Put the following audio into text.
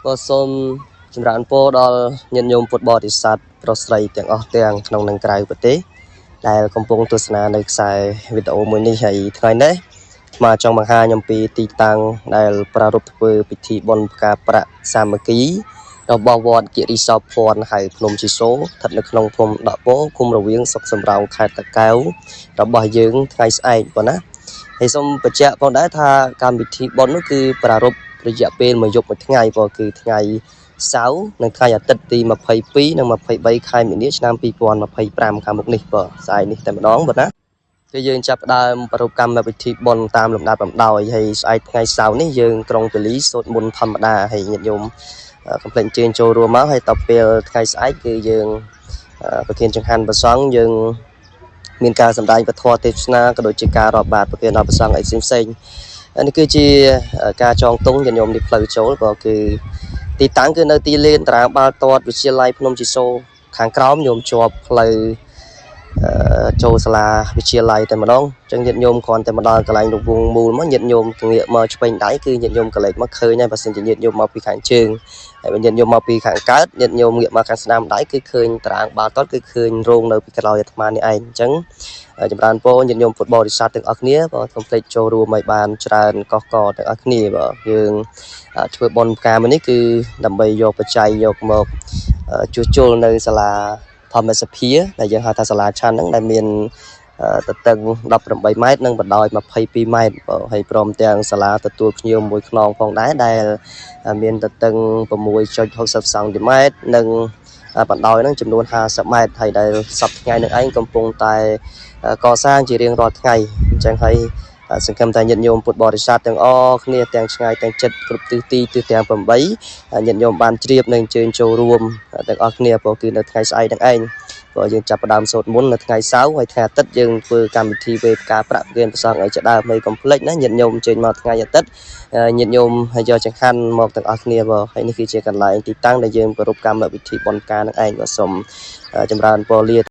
ក៏សូមចម្រើនពរដល់ញាតិញោមពុទ្ធបរិស័ទប្រុសស្រីទាំងអស់ទាំងក្នុងនិងក្រៅប្រទេសដែលកំពុងទស្សនានៅខ្សែវីដេអូមួយនេះហើយថ្ងៃនេះអាត្មាចង់បង្ហាញអំពីទីតាំងដែលប្រារព្ធធ្វើពិធីបុណ្យផ្កាប្រាក់សាមគ្គីរបស់វត្តគិរីសោភ័ណ្ឌហៅភ្នំជីសូស្ថិតនៅក្នុងភូមិដកពោឃុំរវៀងស្រុកសំរោងខេត្តតាកែវរបស់យើងថ្ងៃស្អែកប៉ុណ្ណាហើយសូមបញ្ជាក់ផងដែរថាកម្មវិធីបុណ្យនោះគឺប្រារព្ធរយៈពេលមួយយប់មួយថ្ងៃព្រោះគឺថ្ងៃសៅរ៍និងថ្ងៃអាទិត្យទី22និង23ខែមីនាឆ្នាំ2025ខាងមុខនេះបើស្អែកនេះតែម្ដងបើណាគឺយើងចាប់ផ្ដើមប្រារព្ធកម្មវិធីបុណ្យតាមលំដាប់លំដោយហើយស្អែកថ្ងៃសៅរ៍នេះយើងក្រុងពលីសូត្រមន្តធម្មតាហើយញាតិញោមកុំភ្លេចអញ្ជើញចូលរួមមកហើយតទៅពេលថ្ងៃស្អែកគឺយើងប្រធានចង្ហាន់ប្រសង់យើងមានការសម្ដែងពធទេសនាក៏ដូចជាការរាប់បាតប្រធានដល់ប្រសង់អីផ្សេងៗនេះគឺជាការចងទង់ញាតិញោមនេះផ្លូវចូលក៏គឺទីតាំងគឺនៅទីលានតារាងបាល់ទាត់វិទ្យាល័យភ្នំជីសូខាងក្រោមញោមជាប់ផ្លូវចូលសាលាវិទ្យាល័យតែម្ដងអញ្ចឹងញាតិញោមគ្រាន់តែមកដល់កន្លែងរង្វង់មូលមកញាតិញោមងាកមកឆ្វេងដៃគឺញាតិញោមក៏លេចមកឃើញហើយបើសិនជាញាតិញោមមកពីខាងជើងហើយបើញាតិញោមមកពីខាងកើតញាតិញោមងាកមកខាងស្ដាំដៃគឺឃើញតារាងបាល់ទាត់គឺឃើញរោងនៅពីក្រោយអាត្មានេះឯងអញ្ចឹងចម្រើនពរញាតិញោមពុទ្ធបរិស័ទទាំងអស់គ្នាបើកុំភ្លេចចូលរួមឲ្យបានច្រើនកកកទាំងអស់គ្នាបើយើងធ្វើបុណ្យផ្កាមួយនេះគឺដើម្បីយកបច្ច័យយកមកជួសជុលនៅសាលាធម្មសភាដែលយើងហៅថាសាលាឆាន់ហ្នឹងដែលមានទទឹង18ម៉ែត្រនិងបណ្ដោយ22ម៉ែត្រហើយព្រមទាំងសាលាទទួលភ្ញៀវមួយខ្នងផងដែរដែលមានទទឹង6.60សង់ទីម៉ែត្រនិងបណ្ដោយហ្នឹងចំនួន50ម៉ែត្រហើយដែលសប្តាហ៍ថ្ងៃនឹងឯងកំពុងតែកសាងជារៀងរាល់ថ្ងៃអញ្ចឹងហើយសង្ឃឹមថាញាតិញោមពុទ្ធបរិស័ទទាំងអស់គ្នាទាំងឆ្ងាយទាំងចិត្តគ្រប់ទិសទីទិសទាំង8ញាតិញោមបានជ្រាបនិងអញ្ជើញចូលរួមទាំងអស់គ្នាព្រោះគឺនៅថ្ងៃស្អែកនឹងឯងព្រោះយើងចាប់ផ្ដើមសូត្រមន្តនៅថ្ងៃសៅរ៍ហើយថ្ងៃអាទិត្យយើងធ្វើកម្មវិធីវេផ្កាប្រាក់ប្រគេនព្រះសង្ឃអីជាដើមហើយកុំភ្លេចណាញាតិញោមអញ្ជើញមកថ្ងៃអាទិត្យញាតិញោមហើយយកចង្ហាន់មកទាំងអស់គ្នាបើហើយនេះគឺជាកន្លែងទីតាំងដែលយើងប្រារព្ធកម្មវិធីបុណ្យការនឹងឯងក៏សូមចម្រើនពរលា។